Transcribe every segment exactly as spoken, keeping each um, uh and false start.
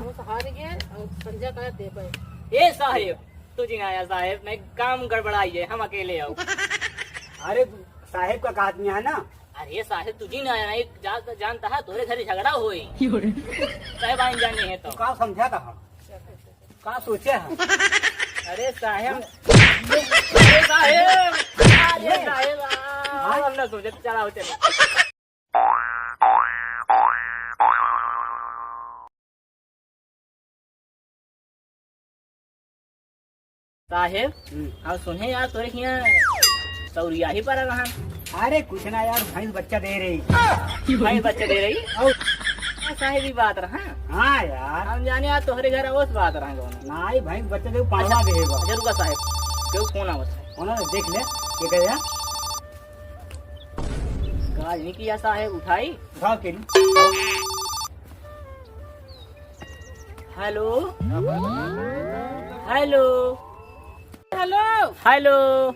वो हार गए और संजय का देबे। ए साहेब, तू जी ना आया साहेब, नहीं काम गड़बड़ाई है, हम अकेले आओ। अरे साहेब का कहत नहीं है ना। अरे साहेब, तू जी ना आया, नहीं जा-, जानता है तोरे घर झगड़ा होई। साहेब आइन जाने है तो। तू का समझा था हम? का सोचे है? अरे साहेब, अरे साहेब, अरे साहेब, आ, हाँ? हम ना सोचे, चला हो, चला। साहेब, हम्म। और सुने यार, तोरे हियाँ सौरिया ही पड़ा रहन। अरे कुछ ना यार, भैंस बच्चा दे रही। भैंस बच्चा दे रही? और हाँ साहेब, ई बात रहा। हाँ यार। हम जाने यार, तोहरे घर ओस बात रहा कौन। नाई, भैंस बच्चा दे, पालवा दे बा। अच्छा, रुका साहेब, केहू फोन आवत है। फोन आवत, देख ले, के कहे यार? का नहीं किया साहेब, उठाई? उठाओ के नहीं। Hello, hello, hello. हेलो।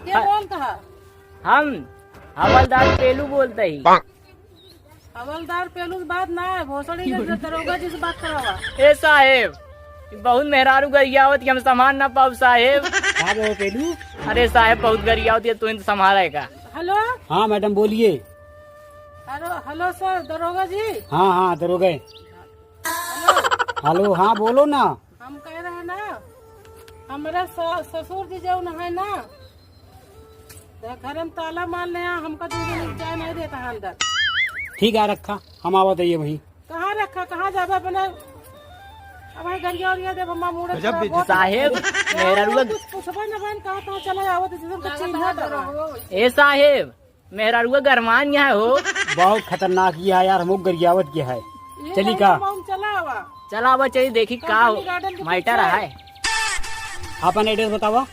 के हाँ। बोलत ह? हम हवलदार पेलू बोलत ही। हवलदार पेलू से बात ना है, भोसड़ी के दरोगा जी से बात करावा। ए साहेब, ई बहुत मेहरारू गरियावत कि हम संभाल ना पाउब साहेब। का बे पेलू? अरे साहेब, बहुत गरियावत है, तू ही तो संभाले का। हेलो। हाँ मैडम, बोलिए। हेलो, हेलो सर, दरोगा जी। हाँ, हाँ, दरोगा। हेलो। हेलो, हाँ, बोलो ना। हम कह रहे हैं ना, हमारा स-, ससुर जी जौन है ना, तो घर में ताला मार ले, हमका दो दिन जाए नहीं देता है अंदर। ठीक है, रखा, हम आवत है ये वहीं। कहाँ रखा, कहाँ जाबे अपने? अब गरिया उरिया देब, हमार मूड गजब खराब बेइज्जती। होत। साहेब, मेहरारुआ कुछ पूछबे न बहन, कहाँ, कहाँ चला आवत है, जैसे कुछ चिन्हत है। ए साहेब, मेहरारुआ गरमान यहाँ हो। बहुत खतरनाक ये है यार, हमको गरियावत के है। ये चली नहीं का? तो हम चला आवा। चला आवा, चली देखी का कंपनी हो, गार्डन के मैटर पीछे। है। अपन एड्रेस बतावा।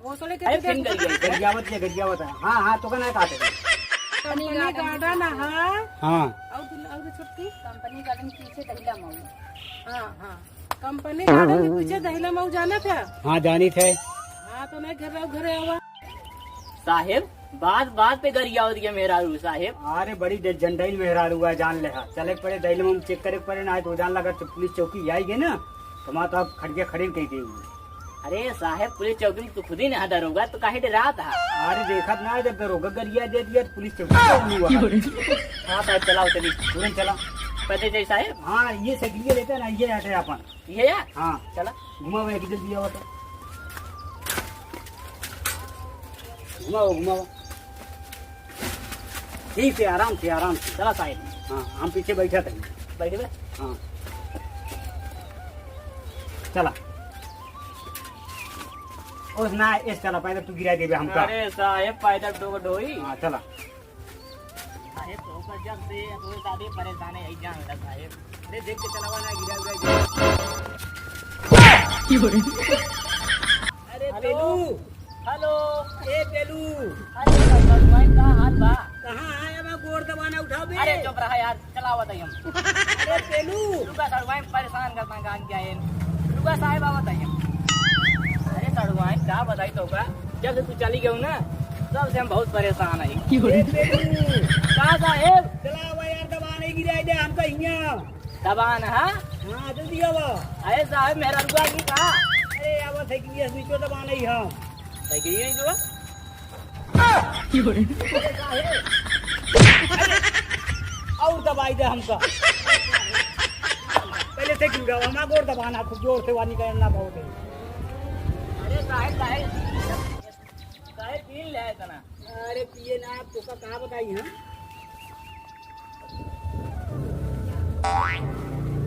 भोसड़ी के अरे पीछे फिर गरियावत है। गरियावत के, गरियावत है। हाँ, हाँ, तो का ना कहते हैं। कंपनी गार्डन है। हाँ। और दुल-, और छोटकी? कंपनी गार्डन के पीछे दहिला मऊ। हाँ, हाँ। कंपनी गार्डन के पीछे दहिला मऊ जाना था? हाँ, जानी थे। हाँ, तो नहीं घर रहो, घरे आवा। साहेब, बात बात पे गरियावत के मेहरारू साहेब। अरे बड़ी डे-, जंडाइल मेहरारू है, जान ले हा। चले के पड़े, दहिला मऊ चेक करे के पड़े, ना तो जान लगा तो पुलिस चौकी आई गए ना, तो मैं तो अब खड़िया खड़े कह देंगे। अरे साहेब, पुलिस चौकी में तू खुद ही ना दरोगा, तो काहे डरात हा? अरे देखत ना, जब दरोगा गरिया दे दिया तो पुलिस चौकी क्यों हुआ? हाँ साहेब, चलाओ चली। तुरंत चला। पैदल जाई साहेब? हाँ, ये साइकिल लेते हैं ना, ये हटे अपन। ये है? हाँ। चला। घुमाओ एक जल्दी आओ तो। घुमाओ, घुमाओ। ठीक है, आराम से, आराम से। चला साहेब। हाँ, हम पीछे बैठा थे। बैठे बे? हाँ। चला। ओस ना, एस चला, पैदल तू गिरा देबे हमका। अरे साहेब, पैदल तो ढोई। हाँ, चला। साहेब, तो ऊपर जब से थोड़े ज्यादा परेशान है, यही जान लगा साहेब। अरे देख के चलावा ना, गिरा, गिरा, गिरा। अरे हेलो। पेलू। हेलो। ए पेलू। अरे सड़ुआइन, का हाल बा? कहाँ आया बा, गोड़ दबाना उठाओ बे। अरे चुप रहा यार, चलावत है हम। अरे पेलू। रुका सड़ुआइन, परेशान करता गान क्या है। रुका साहेब, आवत है हम। अरे सड़ुआइन, का बताई तो का, जब से तू चली गयो ना, तब से हम बहुत परेशान है। ए पेलू। का साहेब? चलावा यार, दबाना गिरा दे हमका हियाँ। दबाना, हाँ? हाँ, जल्दी आवा। अरे साहेब, मेहरारुआ की का? अरे, आवा साइकिल से नीचे दबाना ही हम। साइकिल ही जो? अरे साहेब। अरे, और दबाई दे हमका। पहले साइकिल का, हमारा गोड़ दबाना, खूब जोर से वानी करना बहुत है। अरे साहेब, साहेब। काहे पी ले इतना? अरे पिए ना, तोका का बताई हम?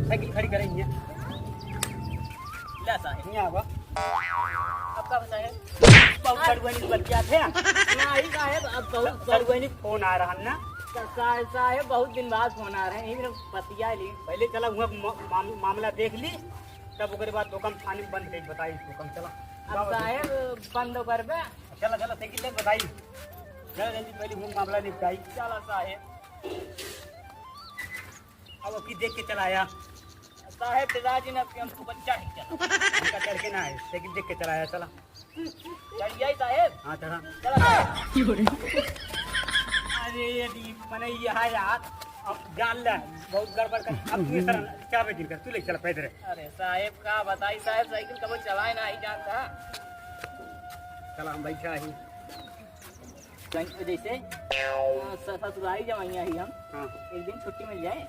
साइकिल खड़ी करेंगे। ले साहेब। यहाँ आवा। अब का बताए? बहुत हाँ। सड़ुआइन बन के आते हैं। नहीं साहेब, अब बहुत सड़ुआइन फोन आ रहा ना। सा-, सा-, साहेब बहुत दिन बाद फोन आ रहे हैं, यही मेरे पतिया ली। पहले चला हुआ मा-, माम-, मामला देख ली, तब ओकरे बाद दुकान थाने में बंद करी, बताई दुकान चला। अब साहेब बंद करबे? चला, चला, साइकिल लेके बताई। चला जल्दी, पहले वो मामला निपटाई। चला साहेब। अब की देख के चला आया। साहेब, डरा जी ना कि हमको बच्चा है, चला। हमका चढ़ के ना है, साइकिल देख के चला आया, चला। चढ़ गया ही साहेब। हाँ, चढ़ा। चला साहेब। अरे, ये दी, मने ये है यार। अब जान ले, बहुत गड़बड़ कर। अब तू इस तरह चाबे दिन कर, तू ले चल पैदल। अरे साहेब, का बताई साहेब, साइकिल कबो चलाए ना ही जानता। चला, हम बैठा ही। कहीं जैसे, अ, स-, ससुरारी जब आई ही हम, हाँ। एक दिन छुट्टी मिल जाए।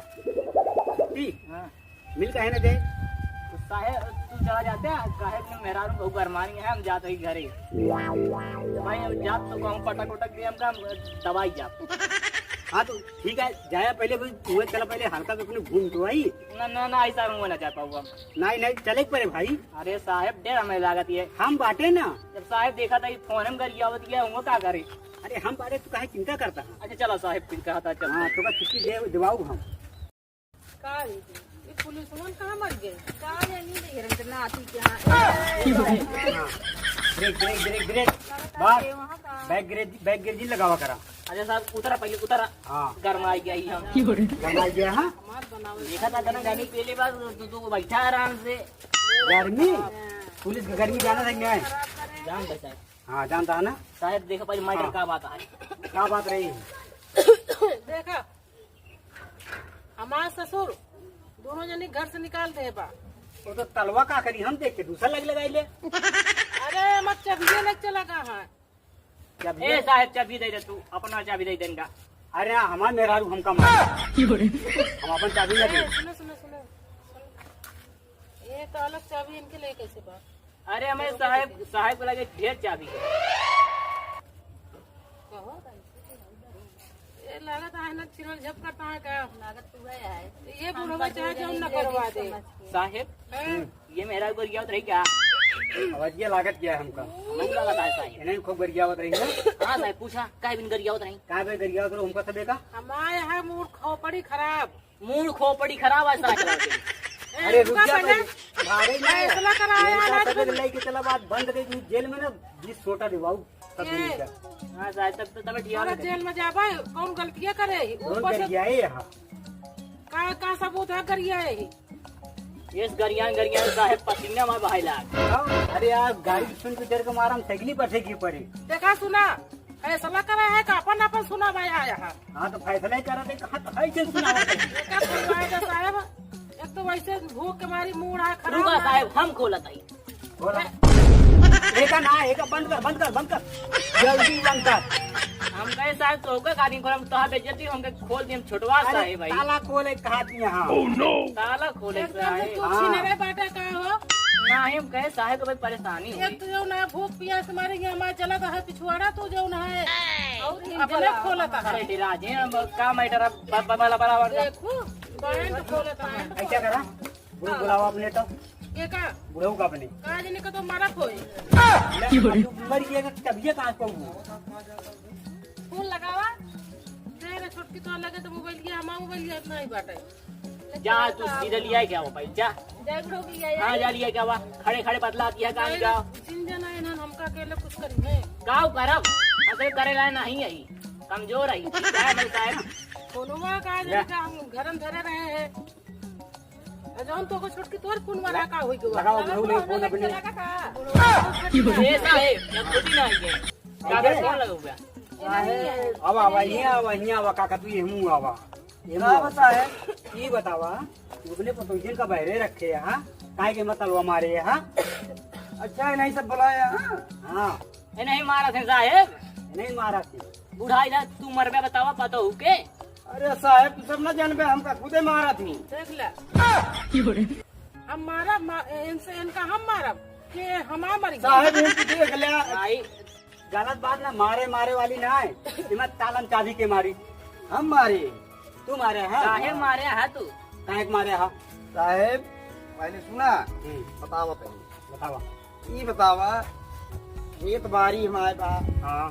छुट्टी? हाँ। मिल काहे ना जाए? तो साहेब, तू चला जाते हैं, काहे अपने मेहरारू बहू गरमानी है, हम जाते ही घरे। भाई, हम जात तो कहूँ पटक उटक दिए, हम काम दवाई जात। हाँ, तो ठीक है, जाया पहले, भाई, तू चला पहले हल्का से अपने घूम तो आई। ना, ना, ना, ऐसा हम ना जा पाऊँ हम। नहीं, नहीं, चले के पड़े भाई। अरे साहेब, डेर हमें लागत ये। हम बाटे ना। जब साहेब देखा था, ये फोन हम गरियावत गया, वो का करे? अरे हम बाटे, तू काहे चिंता करता है? अच्छा चलो साहेब, फिर कहा था, चलो। हाँ, तो का छुट्टी दे, दिवाऊ हम। का है ये? ये पुलिस मन कहाँ मर गए? का जानी नहीं, ये रंजना आती के यहाँ। हाँ। Break, break, break, break. बस। ये वहाँ का? बैक ग्रेज, बैक ग्रेज लगावा करा। अच्छा साहब, उतरा पहले, उतरा। हाँ। गरमाई गया ही हम। गरमाई गया, हाँ? हमार बनावल देखा था ना, गर्मी पहले बार तू, तू बैठा आराम से। गर्मी? पुलिस की गर्मी जाना था क्या? जान बचा। हाँ, जानता है ना? साहब, देखा पहले मैटर हाँ। का बात है? का बात रही? देखा, हमार ससुर दोनों जनी घर से निकाल दे बा। वो तो तलवा का करी, हम देख के दूसरा लग लगाई ले। अरे, मत चबिये लग चला कहाँ? चाबी ए दे। साहेब, चाबी दे दे तू, अपना चाबी दे देन का। अरे, हमार मेहरारू हमका मार। हम अपन चाबी ना ए, दे। सुनो, सुनो, सुनो, सुनो। ये तो अलग चाबी इनके लिए कैसे बा? अरे, हमें साहेब, साहेब को लगे ढेर चाबी है। कहो, ये लागत है ना, चिरल झप करता है का? लागत तू है, है। ये बुढ़वा चाहे जो न करवा दे। साहेब, हाँ। ये मेहरारू गरियावत रही क्या? आवाज ये लागत क्या है हमका? हमको लागत है साहेब। इन्हें खूब गरियावत रही ना? हाँ साहेब, पूछा, काहे बिन गरियावत रही? काहे बिन गरियावत रहो हमका सबे का? हमारे यहाँ मूड खोपड़ी खराब। मूड खोपड़ी खराब है साहेब। अरे रुक जा पहले। भागे ना। फैसला कराया इनका ना सबे तुम। लेके चला बात बंद कर दी जेल में ना, बीस सोटा दिवाऊ। सब ये। मिल जा। हाँ साहेब, तब तो तब ठीक है। जेल में जाबा, कौन गलतियाँ करे? कौन ऊपर से गरियाए यहाँ? का, का सबूत है गरियाए ही? ये गरियान, गरियान साहेब पसीना में बहाई लाग। हाँ, अरे यार, गाड़ी सुन के डर के मारा हम साइकिल पर से गिर पड़े। देखा सुना, फैसला करा है का अपन, अपन सुना भाई आया है। हाँ, तो फैसला ही करा थे, कहाँ तो है जन सुनावा थे। देखा सुनवाए का साहेब, एक तो वैसे भूख के मारी मूड है खराब रुका है। साहेब, हम खोलत हई। बोला। एका ना, एका बंद कर, बंद कर, बंद कर। जल्दी बंद कर। हम कहे साहेब, तो होगा गाड़ी खोल, हम तोहार बेइज्जती, हमके खोल दिए, हम छोटवा अरे, साहेब भाई। ताला खोले कहा दिए हाँ। ताला खोले एकदम से साहेब। तू हाँ। छिनरे बाटा का हो? ना, हम कहे साहेब को भाई परेशानी एक हुई। तो जो ना भूख पियास मारे, ये हमारा जला का है पिछवाड़ा, तू जो ना है। और अपने खोलता है। अरे, डिरा जे, हम का मैटर अब ब-, ब-, बला बराबर का। देखो, बाएं तो खोलता है। ऐसा करा, बुढ़ऊ बुलावा अपने तो। ये का? बुढ़ऊ का अपने। का जाने का तो मारा कोई। ले, अब तू मर गया, तब ये कहाँ से पाऊँ? फोन लगावा। दे रे छोटकी, तो लगे तो मोबाइल के, हमारा मोबाइल के इतना ही बाटे। जा, तू सीधा लिया क्या वो भाई, जा। जा बुढ़ऊ के लिया हाँ, यार। जा लिया क्या हुआ? खड़े खड़े बतला दिया काम का। जिन जना इन्हन हमका अकेले कुछ करी है। काव करब? असल करे लाए नहीं आई। कमजोर आई। क्या है भाई साहब? कोनो मा का ले। जन का हम घरम धरे रहे हैं। आ जौन तो को छोटकी तोर फोन वाला का होई गवा। लगाओ, बुढ़ऊ ले फोन अपने। लगा का? ऐसा है, या खुद ही ना आई है। क्या अरे। फोन लगा हुआ? अब आवा, ये आवा, ये आवा, काका तू ये मुंह आवा। ये का बताए? ई बतावा, तू अपने पतोहियन का बहरे रखे यहाँ, काहे के मतलवा मारे यहाँ? अच्छा, इन्हीं सब बुलाया, हाँ? हाँ। इन्हीं मारा थे साहेब। इन्हीं मारा थे। बुढ़ाई ला, तू मरबे बतावा, पतोहू के? अरे साहेब, तू सब ना जानबे, हमका खुदे मारा थी। देख ले। हम मारा, मा-, इनसे, इनका हम मारब, कि हमार मर गया? साहेब, इनको देख ले। भाई, गलत बात ना, मारे, मारे वाली ना है। इमा ताला में चाबी के मारी? हम मारे। तू मारे है? काहे मारे है तू? काहे के मारे है? साहेब, पहले सुना, हम्म। बतावा पहले। बतावा। ई बतावा, खेत बारी हमारे बा। हाँ।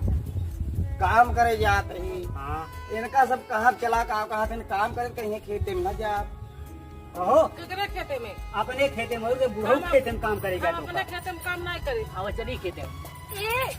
काम करे जात रही। हाँ। इनका सब कहाँ चला, का कहाँ से काम करे, कहीं खेते में न जा। कहो। केकरे खेते में? अपने खेते में, और के बुढ़ऊ हम खेते में काम करेगा हम तो अपने का? खेते में काम नहीं करे। आवा चली खेते में। ए!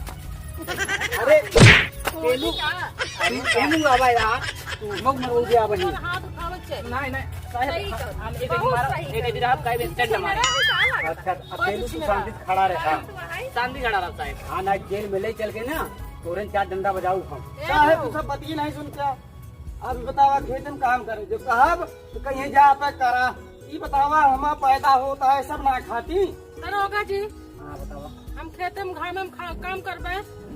अरे, कोई तेलू, का? तेलू, तेलू आवा यार, तू मग मर हो गया बनी। पर हाथ उठावत चल। नहीं, नहीं, साहेब, सही कर। हम एक बहुत बार, सही एक कर। दिन आप काहे instant मारे। मेरा भी का लगा? अच्छा, अब कोई तेलू कुछ तू नहीं शांति से लगा। खड़ा रहे, हाँ। शांति खड़ा रहा साहेब। हाँ, ना जेल में ले चल के ना, तोरन चार डंडा बजाऊ हम। ए, साहेब, लो। तू सब बतिए नहीं सुनता। अब बतावा, खेत में काम करे जो कहब तो कहीं जा पे करा। ई बतावा, हम पैदा होता है सब ना खाती। दरोगा जी, हाँ, बतावा। हम खेते में घामे में खा-, काम करबे,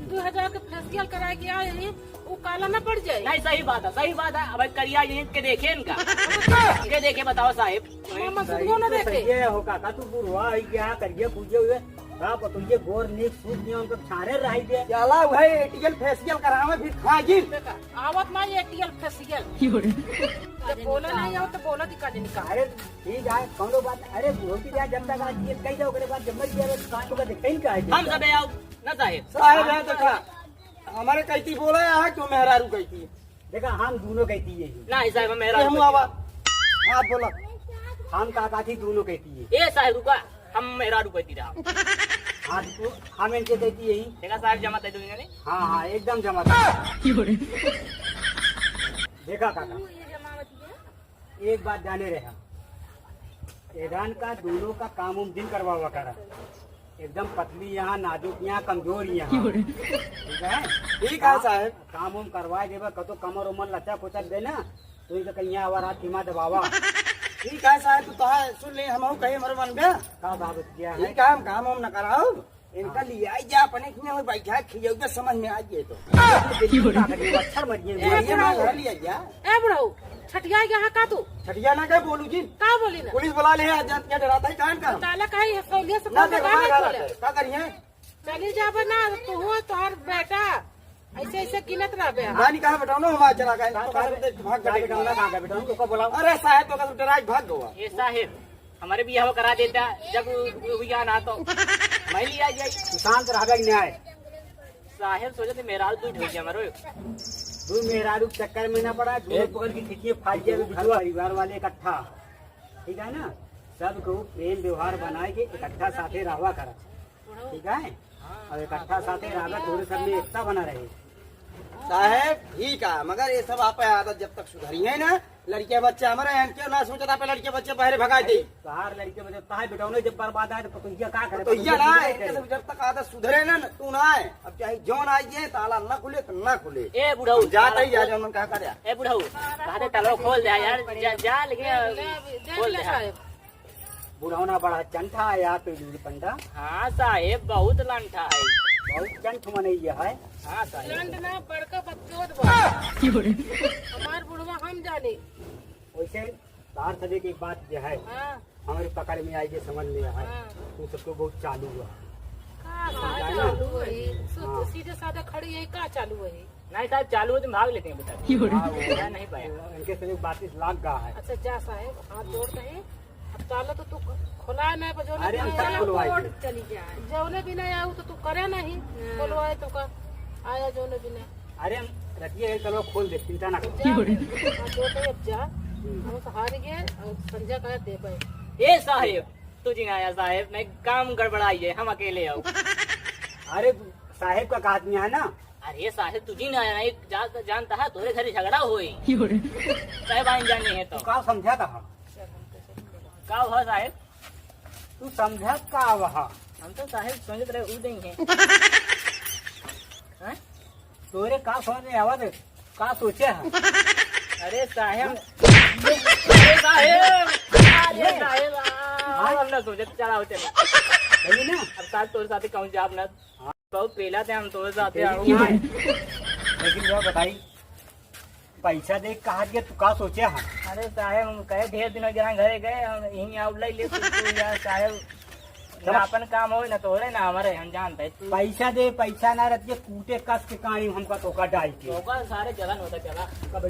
दो हजार के फेशियल कराए के आए ही, उ काला न पड़ जाए। नहीं, सही बात है, सही बात है। अब करिया ये के देखे इनका, इनके देखे, बताओ साहेब। मामा सही सुधरो न तो देखे। सही है हो काका, तू बुढ़वा है क्या, करिया पूजे हुए। का पतोहिए गोर नीक सूत नियन तो छाड़े रही दे। चला भाई, एटीएल फेशियल करावे फिर खा जिन। देखा, आवत ना ये एटीएल फेशियल। जब बोला नहीं आओ तो बोला दिखा दे निकाल। अरे ठीक है, कौनो बात नहीं। अरे बुढ़ौती जाए जब तक आज ये कही जाओ, ओकरे बाद जब मर गया तो कान को देखते ही का है। हम सब आओ ना साहेब। साहेब है देखा, हमारे कहती बोला है, क्यों मेहरारू कहती है? देखा, हम दोनों कहती है। ना, साहेब, हम ये मेहरारू हम कहती आवा। है। हाँ, बोला। हम काका थी दोनों कहती है। ए साहेब, रुका, हम मेहरारू कहती रहा। हाँ, तो हम इनके कहती यही। देखा साहेब, जमा तय दोनों ने। हाँ, हाँ, एकदम जमा तय। देखा काका, एक बात जाने रहे हम, एदान का दोनों का काम उम जिन करवावा करा। एकदम पतली यहाँ, नाजुक यहाँ, कमजोर यहाँ। ठीक है? ठीक है साहेब। काम उम करवाए देबा, कतो कमर उमर लचक उचक दे ना, तो इनका कहीं आवा रात दिमाग दबावा। ठीक है साहेब, तो तोहार सुन ले, हम कहे हमर मन बे। का बाबत क्या है? ठीक है, हम काम उम न कराओ, इनका हाँ। लिया जा अपने किया में बैठा खियाऊ के समझ में आ गए तो। मच्छर मर गए। ये मैं घर लिया जा। ए बुढ़ऊ, छठिया यहाँ का तू? छठिया ना क्या बोलू जी? का बोली ना? पुलिस बुला ले, आज जात क्या डराता है, कान का? ताला का है, सौलिया से ना फोन देख, लगा कहाँ के गलत खोले। है? का करिए? चली जाबे ना, तू हो, तोहर बेटा। ऐसे, ऐसे गिनत रहबे। नानी कहाँ बेटा, ना हमारा चला गए, तो कहाँ से भाग गए? बेटा, ना कहाँ गए बेटा, उनको बुलाओ। अरे साहेब, तो कहाँ डरा के भाग गवा? ए साहेब, हमारे बियाह करा देता, जब उ-, उ-, हुआ ना तो मैं लिया जाई। तू शांत रहबे कि न्याय। साहेब सोचे थे मेहरारू दू ठो हमारे। दू मेहरारू के चक्कर में ना पड़ा, दू हाँ। पकड़ के खींचिए, फाड़ दिया, बिचुआ परिवार वाले इकट्ठा। ठीक है ना? सब को प्रेम व्यवहार बनाए के इकट्ठा साथे रहवा करा। ठीक है? और इकट्ठा साथे रहवा, थोड़े सब में एकता बना रहे। साहेब, ठीक है, मगर ये सब आप आदत जब तक सुधरी है ना, लड़के बच्चे हमारे हैं, क्यों ना सोचता पे लड़के बच्चे बाहर भगा दे। बाहर लड़के बच्चे ताहे बेटा, उन्हें जब बर्बाद आए तो पतोहिया का करे? तो ये ना, पतोहिया इनके करे। सब जब तक आदत सुधरे ना, तू ना आए। अब चाहे जौन आई जाए, ताला ना खुले तो ना खुले। ए बुढ़ऊ, हम जाते ही ताला जा, खोल। जौन कहा करे। ए बुढ़ऊ, कहा दे ताला खोल दे यार, जा, जा, लेकिन दे, दे, खोल दे दे। साहेब। बुढ़ौना बड़ा चंठा है यार, तू जूड़ी पंडा। हाँ साहेब, बहुत लंठा है। बहुत चंठ मनई है। हाँ साहेब। लंड ना बड़का बकचोद बा। क्यों रे? हमार बुढ़वा हम जाने। वैसे तार सभी की एक बात यह है, हाँ। हमारे पकड़ में आई, ये समझ में आए, हाँ। तू सबको बहुत चालू हुआ। का, का समझा ना? चालू है? सु-, हाँ। सीधे साधा खड़ी है, का चालू है? नहीं साहब, चालू हो तो भाग लेते हैं बेटा। क्यों रे? हाँ, वो है नहीं पाया। इनके सभी बात इस लाग गा है। अच्छा जा साहेब, हाथ जोड़ दे। अब ताला तो तू खोला ना, बजौने अरे, हम बिना सब आया। खुलवाए थे। चली जाए। जौने बिना आऊ तो तू करे नहीं, हाँ। खोलवाए तो का आया जौने बिना। अरे हम रखिए, ये चलो खोल दे, चिंता ना करो। जा, क्यों रे? हाँ, तो, तो अब जा। हम्म। हम तो हार गए, और संजय का देबे। ए साहेब, तू जी ना आया साहेब, नहीं काम गड़बड़ाई है, हम अकेले आओ। अरे साहेब का कहा नहीं है ना? अरे साहेब, तू जी ना आया, नहीं जा-, जानता है तोरे घर झगड़ा होई। क्यों रे? साहेब आइन जाने हैं तो। तू का समझा था हम? का हुआ साहेब? तू समझा का वहा? हम तो साहेब समझत रहे ऊ नहीं है। हैं? तोरे का समझ में आवा दे? का सोचे है? अरे साहेब, अरे साहेब, अरे साहेब, आ, हाँ? हम ना सोचे, चला हो चले। चलिए ना। अब साथ तोरे साथ कहूँ जाब ना। हाँ। बहुत पहला थे हम तोरे साथ लेकिन आओ। भाई, लेकिन वो बताई, पैसा दे कहा के तू का सोचे है? अरे साहेब, हम कहे ढेर दिन हो गया घरे गए, हम यहीं आओ ले ले तू, तू यार साहेब। चलो। ना अपन काम होए, ना तोरे, ना हमारे, हम जानते हैं। तू पैसा दे, पैसा ना रहती है, कूटे कस के कहानी हमका धोखा डाल के। धोखा सारे जलन होता चला। कब